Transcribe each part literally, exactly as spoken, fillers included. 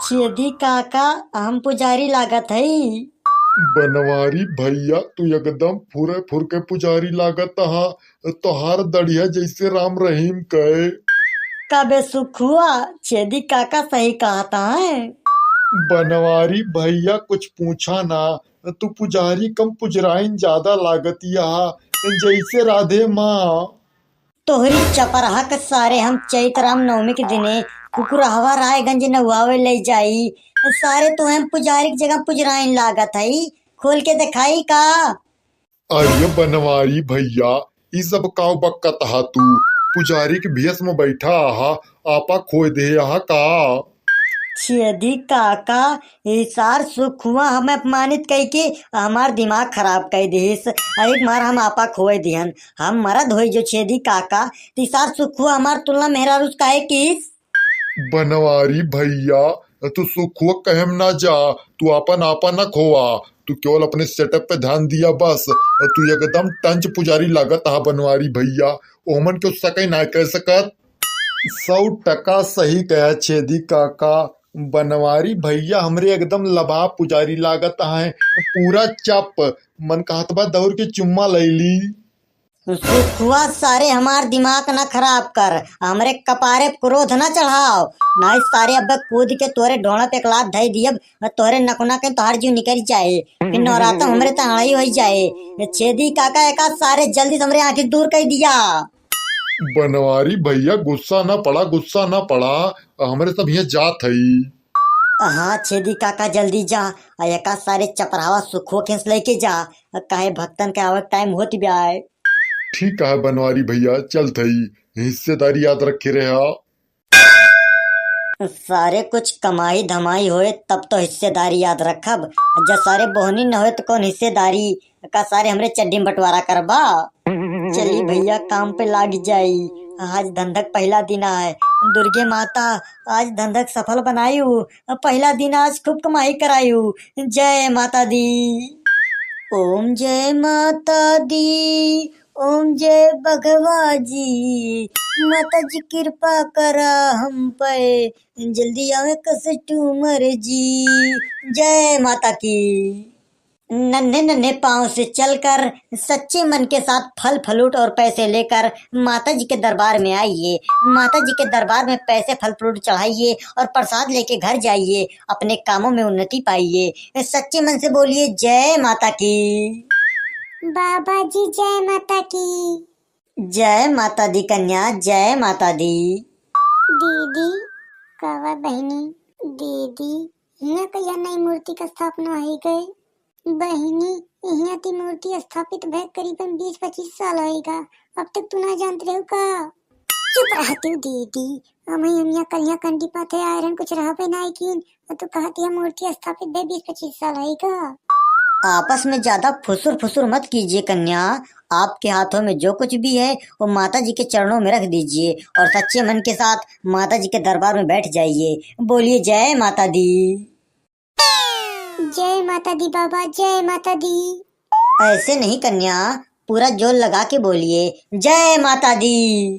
छेदी काका, हम पुजारी लागत हई। बनवारी भैया, तू एकदम फुरे फुर के पुजारी लागत हा। तोहार दढ़िया जैसे राम रहीम के। कबे सुखुआ, छेदी काका सही कहत है। बनवारी भैया, कुछ पूछा ना, तू पुजारी कम पुजराइन ज्यादा लागतिया, जैसे राधे माँ। तोहरी चपरहा के सारे हम चैत राम नवमी के दिने कुकुरहवा रायगंज नहुआवे ले जाई। सारे तोहे हम पुजारी के जगह पुजराइन लागत हई। खोल के देखाई का? अरे बनवारी भैया, ई सब काव बकत हा तू? पुजारी के भेष में बैठा हा, आपा खोए दे हा का? छेदी काका, ई सार सुखुआ हमें अपमानित कई के हमार दिमाग खराब कई दिहिस। अरे मार हम आपा खोए दिहन, हम मरद होई जो छेदी काका, ती सार सुखुआ हमार तुलना मेहरारू से काहे किस? बनवारी भैया, तू सुखुआ कहेम ना जा, तू आपन आपा ना खोआ, तू केवल अपने setup पे ध्यान दिया बस। तू एकदम टंच पुजारी लागत हा बनवारी भैया, ओमन के सकै ना कह सकत। सौ टका सही कहा छेदी काका, बनवारी भैया हमरे एकदम लबा पुजारी लागत हैं, पूरा चप। मन कहत बा दौड़ के चुम्मा लैली। सुखुआ, सारे हमार दिमाग ना खराब कर, हमरे कपारे क्रोध ना चढ़ाव, नाहीं सारे अब्बे कूद के तोरे ढोड़ा पे एक लात धई दियब, तोरे नकुना के तोहार जीव निकल जाए, फिर नवरातम हमरे तहाड़ई होई जाए। छेदी काका, एका सारे जल्दी से हमरे आँखी दूर कर दिया। बनवारी भैया, गुस्सा ना पड़ा, गुस्सा ना पड़ा, हमरे सब यहाँ जात हई। हाँ छेदी काका, जल्दी जा, आ एका सारे चपरावा सुखुआ के लेके जा, काहे भक्तन के आवे टाइम होत बा। ठीक है बनवारी भैया, चलत हई, हिस्सेदारी याद रखे रहा। सारे कुछ कमाई धमाई होए तब तो हिस्सेदारी याद रखब, जब सारे बोहनी न होए तो कौन हिस्सेदारी? का सारे हमरे चड्डी में बंटवारा करबा? चली भैया, काम पे लाग जाई, आज धंधक पहला दिन आए। दुर्गे माता, आज धंधक सफल बनायु, पहला दिन आज खूब कमाई करायु। जय माता दी। ओम जय माता दी, ओम जय बघवा जी, माता जी कृपा करा हम पे, जल्दी आवे customer जी। जय माता की। नन्हे नन्हे पाँव से चलकर सच्चे मन के साथ फल फ्रूट और पैसे लेकर माता जी के दरबार में आइए। माता जी के दरबार में पैसे फल फ्रूट चढ़ाइए और प्रसाद लेके घर जाइए। अपने कामों में उन्नति पाइए। सच्चे मन से बोलिए, जय माता की। बाबा जी, जय माता की। जय माता दी कन्या, जय माता दी। दीदी, कावा बहिनी, दीदी, हियाँ कहिया नई मूर्ति का स्थापना होई गए? बहिनी, हियाँ ती मूर्ति स्थापित भए करीबन बीस पच्चीस साल होई गा, अब तक तू ना जानत रहू का? चुप रहतू दीदी, हम ही हम यहाँ कलिया कंडी पाथे आए रहन, कुछ रहबे ना कीन, और तू कहत हिया मूर्ति स्थापित भए बीस पच्चीस साल होई गा। आपस में ज्यादा फुसुर फुसुर मत कीजिए कन्या, आपके हाथों में जो कुछ भी है वो माता जी के चरणों में रख दीजिए और सच्चे मन के साथ माता जी के दरबार में बैठ जाइए। बोलिए जय माता दी। जय माता दी बाबा, जय माता दी। ऐसे नहीं कन्या, पूरा जोर लगा के बोलिए, जय माता दी।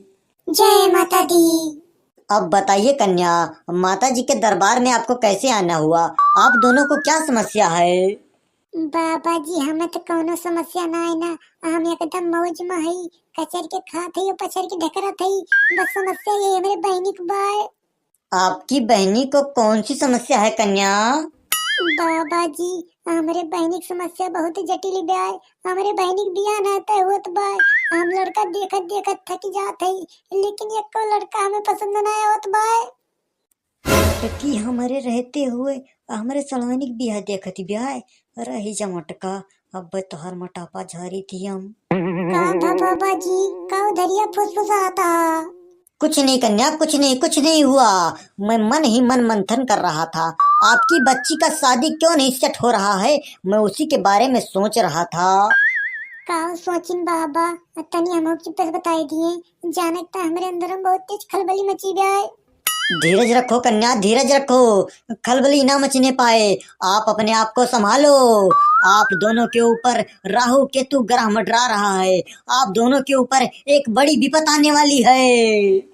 जय माता दी। अब बताइए कन्या, माता जी के दरबार में आपको कैसे आना हुआ? आप दोनों को क्या समस्या है? बाबा जी, हमें तो कौनो समस्या ना है ना, हम एकदम मौज में हई, कचर के खात हई और पचर के ढकरत हई। बस समस्या ये हमरे बहिनी के बाय। आपकी बहिनी को कौन सी समस्या है कन्या? बाबा जी, हमरे बहिनी के समस्या बहुत जटिल बाय। हमरे बहिनी के बियाह ना तय होत बाय। हम लड़का देखत देखत थक जात हई, लेकिन एको लड़का हमें पसंद ना आवत बाय। लड़की हमरे रहते हुए हमरे सड़वनी के बियाह देखत बाय। रही जा मोटका, अब तोहर मोटापा झारी थी हम। का भा बाबा जी, का उधरिया फुसफुसाता? कुछ नहीं कन्या, कुछ नहीं, कुछ नहीं हुआ। मैं मन ही मन मंथन कर रहा था, आपकी बच्ची का शादी क्यों नहीं सेट हो रहा है, मैं उसी के बारे में सोच रहा था। का सोचिन बाबा, तनी हमहू के चुप्पे से बताई दिए, जानक त हमरे अंदर में बहुत तेज खलबली मची बाय। धीरज रखो कन्या, धीरज रखो, खलबली ना मचने पाए। आप अपने आप को संभालो। आप दोनों के ऊपर राहु केतु ग्रह मंडरा रहा है। आप दोनों के ऊपर एक बड़ी विपत आने वाली है।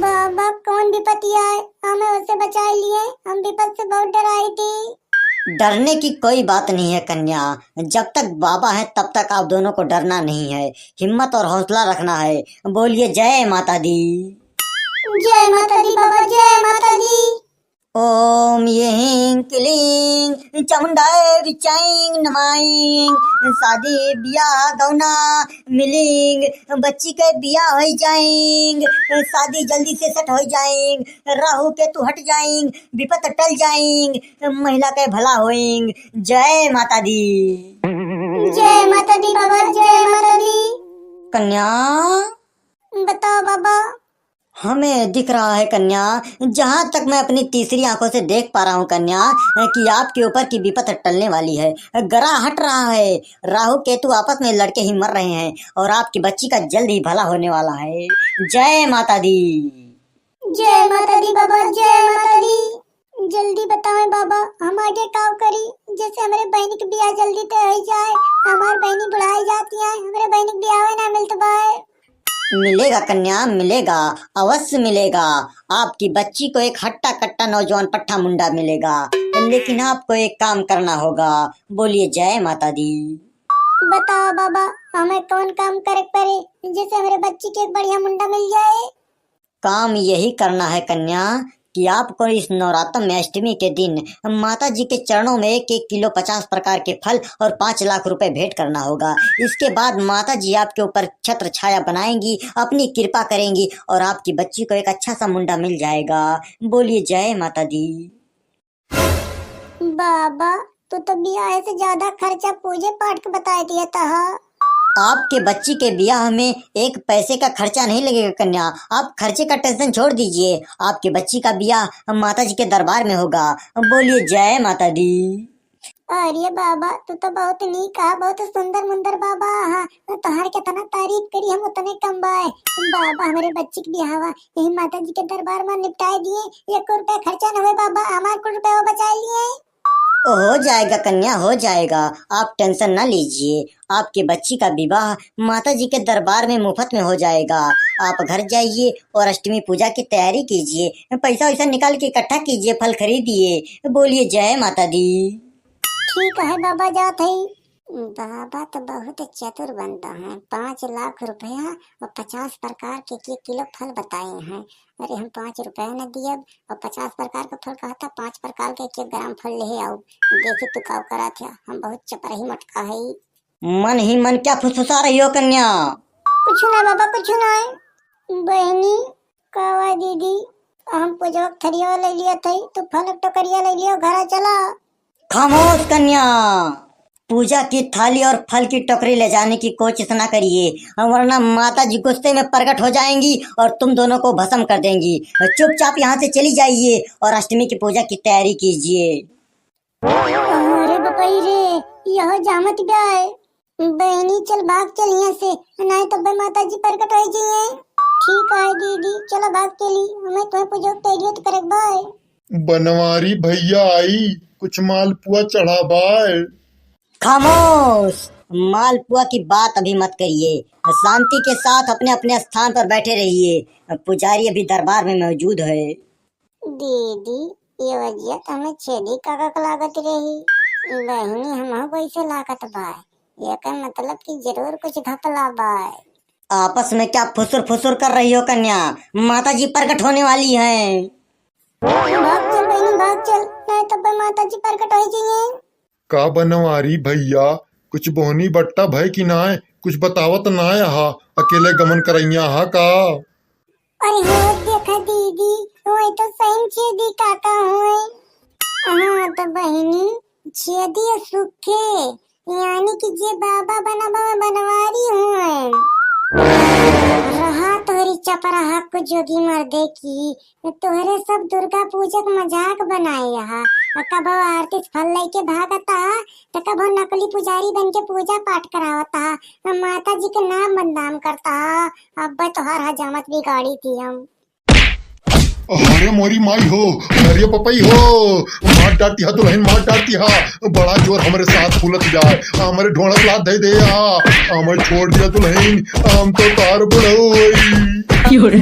बाबा, कौन विपत्ति आए, हमें उससे बचाए लिए, हम विपद से बहुत डराई थी। डरने की कोई बात नहीं है कन्या, जब तक बाबा है तब तक आप दोनों को डरना नहीं है, हिम्मत और हौसला रखना है। बोलिए जय माता दी। जय माता दी बाबा, जय माता दी। ओम येहिं क्लीं चामुंडाय विचाइं नमाइं। शादी बियाह गौना मिलिंग, बच्ची के बियाह होइ जाइंग, शादी जल्दी से सेट होइ जाइंग, राहु केतु हट जाइंग, विपत टल जाइंग, महिला के भला होइंग। जय माता दी। जय माता दी बाबा, जय माता दी। कन्या। बताओ बाबा। हमें दिख रहा है कन्या, जहाँ तक मैं अपनी तीसरी आंखों से देख पा रहा हूँ कन्या, कि आपके ऊपर की विपत टलने वाली है। ग्रह हट रहा है, राहु केतु आपस में लड़के ही मर रहे हैं और आपकी बच्ची का जल्द ही भला होने वाला है। जय माता दी। जय माता दी बाबा, जय माता दी। जल्दी बताएं बाबा, हम आगे काव करी, जैसे हमरे बहनी के बियाह जल्दी तय हो जाए। हमार बहनी बुढ़ाई जाती है, हमरे बहनी के बियाह ना मिलत बाए। मिलेगा कन्या, मिलेगा, अवश्य मिलेगा। आपकी बच्ची को एक हट्टा कट्टा नौजवान पट्ठा मुंडा मिलेगा, लेकिन आपको एक काम करना होगा। बोलिए जय माता दी। बताओ बाबा, हमें कौन काम करे पड़े, जैसे हमरे बच्ची के एक बढ़िया मुंडा मिल जाए? काम यही करना है कन्या, कि आपको इस नवरात्र में अष्टमी के दिन माता जी के चरणों में एक एक किलो पचास प्रकार के फल और पाँच लाख रुपए भेंट करना होगा। इसके बाद माता जी आपके ऊपर छत्र छाया बनाएंगी, अपनी कृपा करेंगी और आपकी बच्ची को एक अच्छा सा मुंडा मिल जाएगा। बोलिए जय माता दी। बाबा, तू तो बियाह से ज्यादा खर्चा पूजे पाठ के बताए दिया था। आपके बच्ची के बियाह में एक पैसे का खर्चा नहीं लगेगा कन्या, आप खर्चे का टेंशन छोड़ दीजिए। आपके बच्ची का बियाह माता जी के दरबार में होगा। बोलिए जय माता दी। अरे बाबा, तू तो बहुत नीक हा, बहुत सुंदर मुंदर बाबा हा। तोहार कितना तारीफ करी, हम उतने कम बाए। बाबा, हमरे बच्ची के बियाहवा यही माता जी के दरबार में निपटाए दिए, एक रुपया खर्चा न होए बाबा, हमार कुल रुपया बचाए लिए। हो जाएगा कन्या, हो जाएगा, आप टेंशन ना लीजिए। आपके बच्ची का विवाह माता जी के दरबार में मुफ्त में हो जाएगा। आप घर जाइए और अष्टमी पूजा की तैयारी कीजिए, पैसा वैसा निकाल के इकट्ठा कीजिए, फल खरीदिए। बोलिए जय माता दी। ठीक है बाबा, जात है। बाबा तो बहुत चतुर बनता है, पाँच लाख रुपया और पचास प्रकार के एक एक किलो फल बताए हैं। अरे हम पाँच रुपया न दियब और पचास प्रकार का फल कहता, पाँच प्रकार के एक एक ग्राम फल ले आओ। देखी तू का करा था, हम बहुत चपरही मटका है। मन ही मन क्या फुसफुसा रही हो कन्या? कुछ ना बाबा, कुछ ना है। बहनी, का हुआ दीदी? हम पूजवा के थरिया ले लिया थे, तू फल के टोकरिया ले लियो, घरा चला। खामोश कन्या, पूजा की थाली और फल की टोकरी ले जाने की कोशिश ना करिए, वरना माता जी गुस्से में प्रकट हो जाएंगी और तुम दोनों को भस्म कर देंगी। चुपचाप यहाँ से चली जाइए और अष्टमी की पूजा की तैयारी कीजिए। अरे बपई रे, यह जामत ब्या है। बहनी चल भाग चल यहाँ से, नहीं तो बे माता जी प्रकट हो जाइए। ठीक है दीदी, चलो भाग चली, हमें तुम्हें पूजो तैयारी तो करे बाय। बनवारी भैया आई, कुछ मालपुआ चढ़ाबाय। खामोश, मालपुआ की बात अभी मत करिए, शांति के साथ अपने अपने स्थान पर बैठे रहिए। पुजारी अभी दरबार में मौजूद है। दीदी, ये वजिया तो हमें छेदी काका का लागत रही। बहनी, हमहू को ऐसे लागत बा। ये का मतलब कि जरूर कुछ घपला बा। आपस में क्या फुसुर फुसुर कर रही हो कन्या? माता जी प्रकट होने वाली हैं। भाग चल बहनी, भाग चल, नहीं तब माता जी प्रकट हो जाइए। का बनवारी भैया, कुछ बोहनी बट्टा भय कि नाय? कुछ बतावत नाय हा, अकेले गमन करैया हा का? अरे हो, देखा दीदी, वही तो सही छेदी काका होए। हाँ तो बहनी, छेदी सुखे, यानी कि जे बाबा बना बाबा बनवारी होए। रहा तोहरी चपराहा को जोगी मर्दे की, तोहरे सब दुर्गा पूजा के मजाक बनाए हा। कबो आरती से फल लेके भागता, तो कबो नकली पुजारी बन के पूजा पाठ करावता। माता जी के नाम बदनाम करता। अब तोहार हजामत बिगाड़ी थी हम। अरे मोरी माई हो, अरे पपई हो, मार डारती हा दुल्हन, मार डारती हा। बड़ा जोर हमरे साथ फूलत जाए, हमरे ढोड़त लात दे दे आ, हमरे छोड़ दिया दुल्हन, हम तो तार बुढ़ऊ होई।